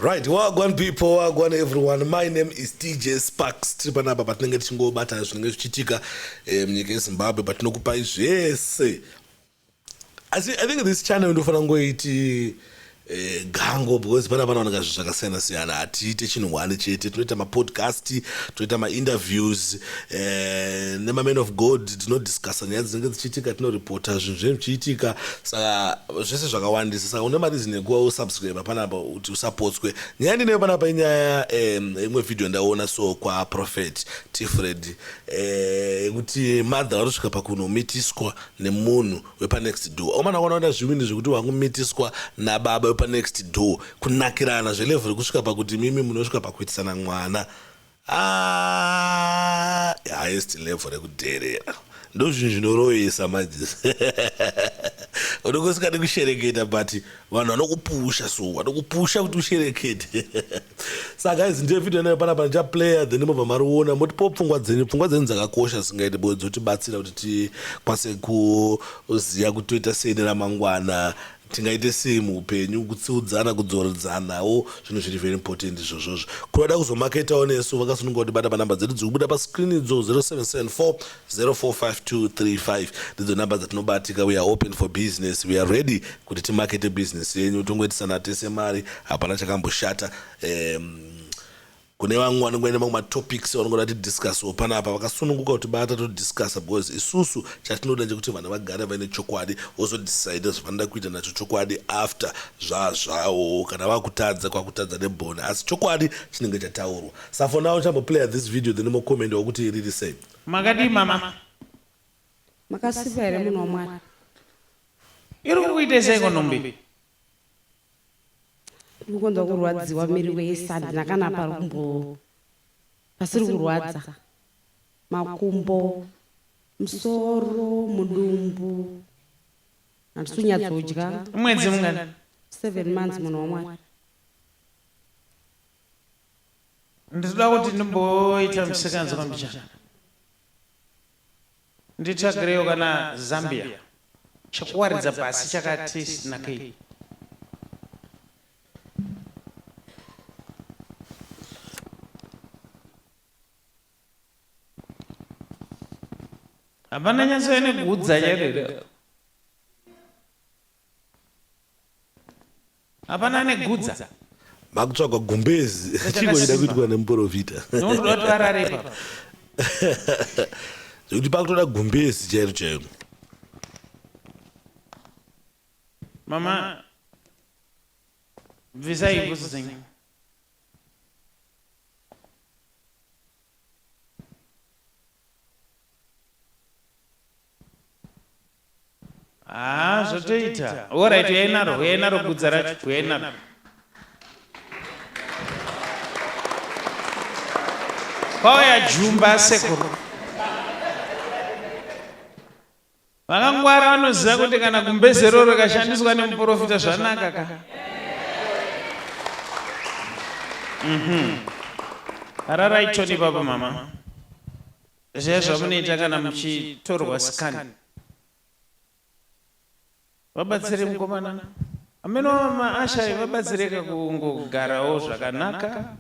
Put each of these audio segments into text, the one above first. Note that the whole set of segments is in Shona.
Right, wagwan people, wagwan everyone. My name is TJ Sparks. Tiri panapa patinenge tichingobata zvinenge zvichiitika eh, munyika yeZimbabwe patinokupai zvese. Asi I think this channel ndofanira kungoiti eh, gango because pana panowanika zvinhu zvakasiyana siyana. Hatiite chinhu one chete, tinoita mapodcast, tinoita mainterviews eh, nemamen of God, tinodiscussa nyaya dzinenge dzichiitika, tinoripota zvinhu zvinenge zvichiitika, saka zvese zvakawandisa. Saka une mareason ekuva usubscribe panapa kuti usapotswe. Nyaya ndinayo panapa inyaya eh, imwe video ndaona so kwaProphet Tifred eh, yekuti mother vanosvika pakunomitiswa nemunhu wepanext door. Akomana wakaona kuita zviwindi zvekuti wakumitiswa nababa wepanext door kunakirana zvelevel rekusvika pakuti mimi munosvika pakuitisana mwana. Ah, highest level rekudherera ndozvinhu zvinoroyesa manje unenge usingadi kushereketa but vanhu vanokupusha so vanokupusha kuti usherekete saka guys ndiyo video nayo panapa ndichaplayer then mobva mariona motipawo pfungwa dzenyu pfungwa dzenyu dzakakosha singaiti bo dzotibatsira kuti tikwanise kuziva kuti toita sei neramangwana tingaite sei muupenyu kutsiudzana kudzoredzanawo zvinhu zviri very important izvozvozvo kunoda kuzomaketawo nesu vakasununguka kutibata panhamba dzedu dziri kubuda pascreen idzo 0774 045235 ndidzo number dzatinobatika we are open for business we are ready kuti timakete business yenyu tongoitisana tese mari hapana chakamboshata um, kune vamwe vanenge vaine mamwe matopics vanongoda tidiscusswo panapa vakasununguka kuti bata todiscussa because isusu chatinoda ndechekuti vanhu vagare vaine chokwadi vozodecide zvavanoda kuita nacho chokwadi after zvazvawo kana vakutadza kwakutadza nebhoni asi chokwadi chinenge chataurwa sa for now chamboplayer this video then mocommentawo kuti riri sei. Makadii mama? Makasimba here munhu waMwari? Iri kukuita seiko nhumbi? Ndirikunzwa kurwadziwa miri wese handina kana pari kumbo pasiri kurwadza makumbo musoro mudumbu handisi kunyatsodya. Mwedzi mungani? 7 months munhu waMwari. Ndinoda kuti ndimboita musikanzwa mbichana. Nditsvagirewo kana Zambia chekuwaridza pasi chakati nakei. Hapana nyatso ine gudza chairo. Hapana ane gudza. Makutsvagwa gumbezi chiko chida kuitwa nemuporofita. Ndoda kuti varare ipapa. Zvekuti pakutoda gumbezi chairo chairo. Mama bvisai bhutsu dzenyu. Haa zvotoita. Alright uyai naro, uyai naro gudza racho, uyai naro. Kwauya jumba sekuru. Vakangwara vanoziva kuti kana gumbezero rikashandiswa nemuprofita zvanaka ka. Mhm. Rarai choni baba mama. Zviya zvamunoita kana muchitorwa scan. Vabatsire mukomana. Ameno maasha vabatsireka kungogarawo zvakanaka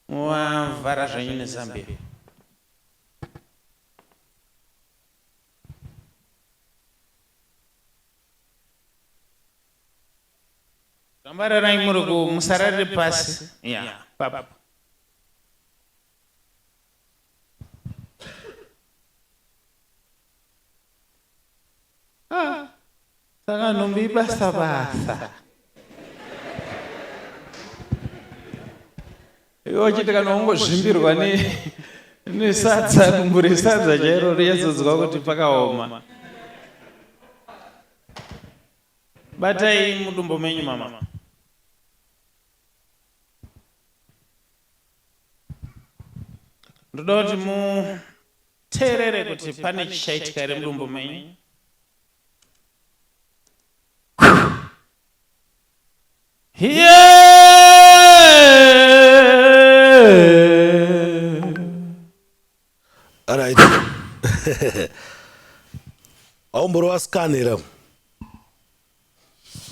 movavhara zvenyu nezambia. Rambararai muri ku musararire pasi. Yeah, papo. Ah, saka nhumbi ibasa basa. Iwe uchiti kana wongozvimbirwa nesadza dumbu resadza chairo riyazodzwa kuti pakaoma. Batai mudumbu menyu mama. Ndoda kuti muteerere kuti pane chichaitika here mudumbu menyu. Alright. Waumborova scan here?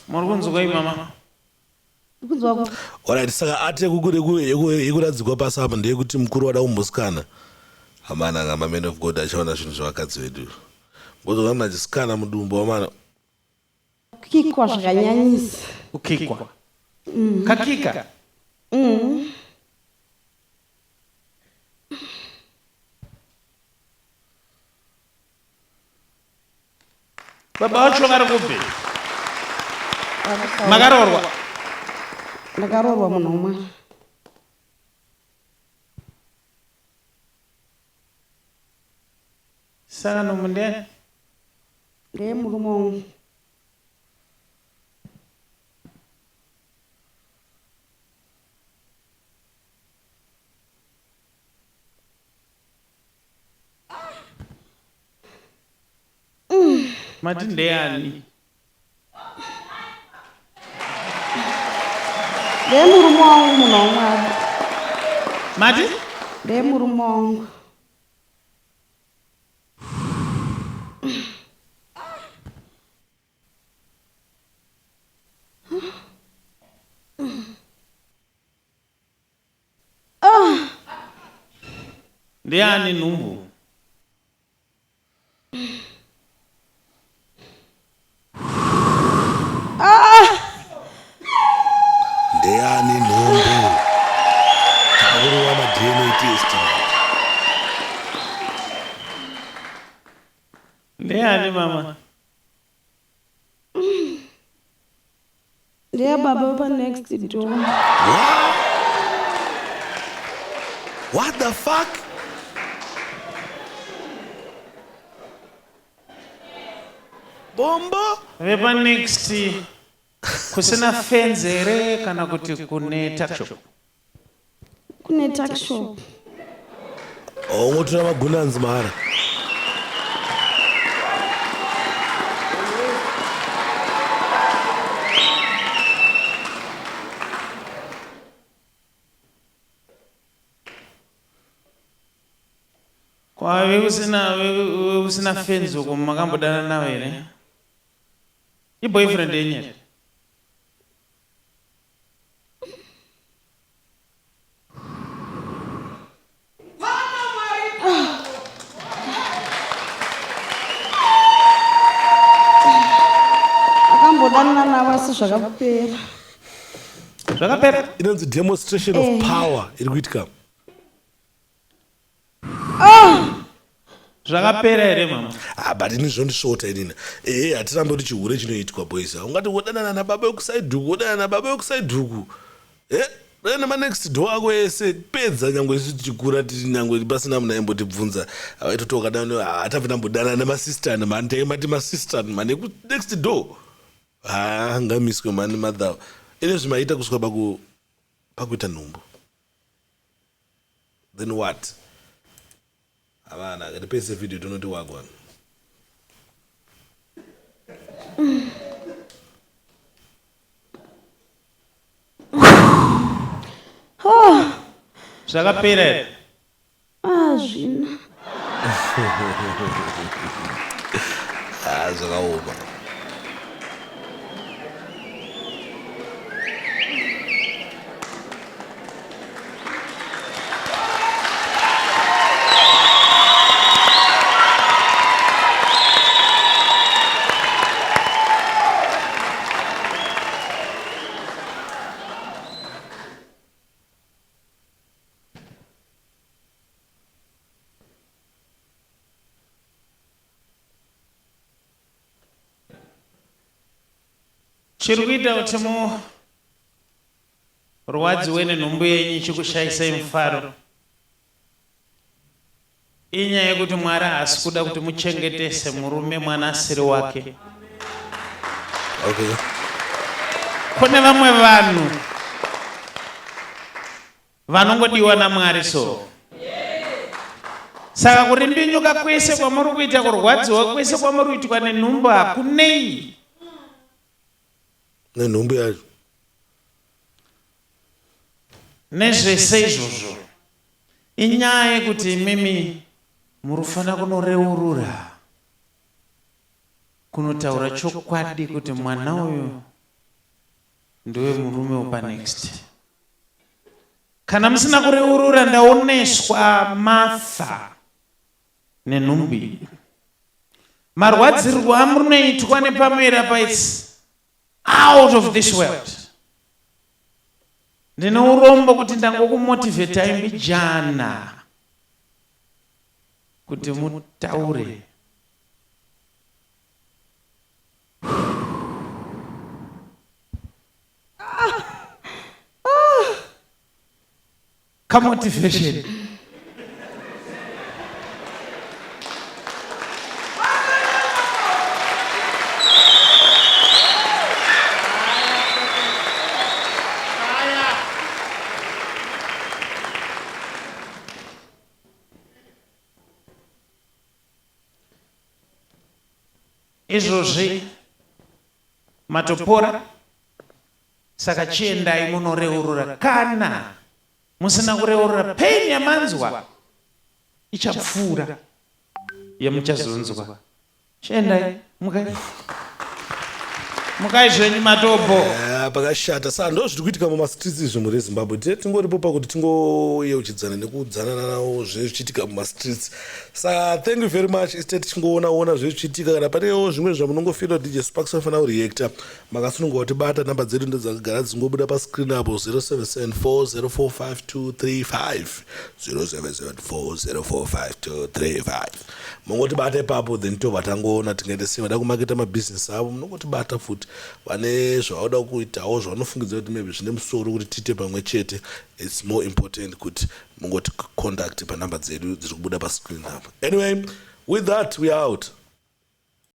Muri kunzwei mama? Ndikunzwa Alright, saka ati yekuradzikwa pasi apa ndeyekuti mukuru wada kumbosikana. Amana ngama man of God achaona zvinhu zvevakadzi vedu. Mbozwa manje sikana mudumbu wamana. Kukikwa zvakanyanyisa. Kukikwa. Kakika. Baba vacho vari kupi? Makaroorwa? Ndakaroorwa munhu wamwari. Saka nhumbu ndeyani? Ndeyemurume wangu. Mati ndeyani? Ndeyemurume wangu munhu wamwari. Mati? Ndeyemurume wangu. Ndeyani nhumbu? Ndeyani nhumbu? Takurova maDNA test. Ndeyani mama? Ndeyababa panext door. What? What the fuck? Bombo? Vepa next kusina fence here kana kuti kune tuckshop? Kune tuckshop. Ongotora magunanzi mahara. Kwave kusina kusina fence uko makambodana nawo here? Iboyfriend yenyu here? Akambodanana navo asi zvakapera. Zvakapera. Inonzi demonstration of power iri kuitika. Zvakapera here mama? Ah, but ini zvondisvota inini. Ehe, hatirambe kuti chihure chinoitwa boys. Ungati wodanana nababa wekuside uku, wodanana nababa wekuside uku. Eh, dai nemanext door ako ese pedza nyangwe isu tichikura tiri nyangwe pasina munhu aimbotibvunza. Vaitoti wakadana hatabvi tambodanana nemasistani mani taimati masistani mani eku next door. Ah, ngamiswe mani mother. Ine zvimaita kusvika paku pakuita nhumbu. Then what? Havana, ngatipedzise video tonoti wagwan. Zvakapera here? Hazvina. Ah, zvakaoma. Chiri kuita kuti murwadziwe nenhumbu yenyu chikushayisai mufaro inyaya yekuti Mwari haasi kuda kuti muchengetese murume mwana asiri wake. Okay. Kune vamwe vanhu vanongodiwa naMwari so. Saka kurimbinyuka kwese kwamuri kuita, kurwadziwa kwese kwamuri kuitwa nenhumbu hakunei nenhumbu yacho. Nezvese izvozvo inyaya yekuti imimi muri kufanira kunoreurura, kunotaura chokwadi kuti mwana uyu Ndiwe murume wepanext. Kana musina kureurura ndaoneswa mafa nenhumbu iyi. Marwadzirwo amunoitwa nepamuviri apa its out of this world. Ndine urombo kuti ndangokumotivetai mbijana kuti mutaure. Kamotivation. Izvozvi matopora saka chiendai munoreurura kana musina kureurura pain yamanzwa ichapfuura yamuchazonzwa Chiendai, mukai. Mukai zvenyu matobo. Eh, pakashata sa ndo zviri kuitika mumastreets izvi mhuri yezimbabwe tine tingoripo pakuti tingoyeuchidzana nekuudzanana nawo zvinenge zvichiitika mumastreets saka thank you very much isite tichingoona ona zvinenge zvichiitika kana panewo zvimwe zvamunongofila dj sparks vanofanira kureacta makasununguka kutibata namba dzedu ndedzakagara dzingobuda pascreen apo 0774045235 0774045235 mongotibata ipapo then tobva tangoona tingaite sei vada kumaketa mabhizinesi avo munongotibata futi vane zvavanoda kuitawo zvavanofungidzira kuti maybe zvine musoro kuti tiite pamwe chete its more important kuti mungoti contact panumber dzedu dziri kubuda pascreen apa anyway with that we are out.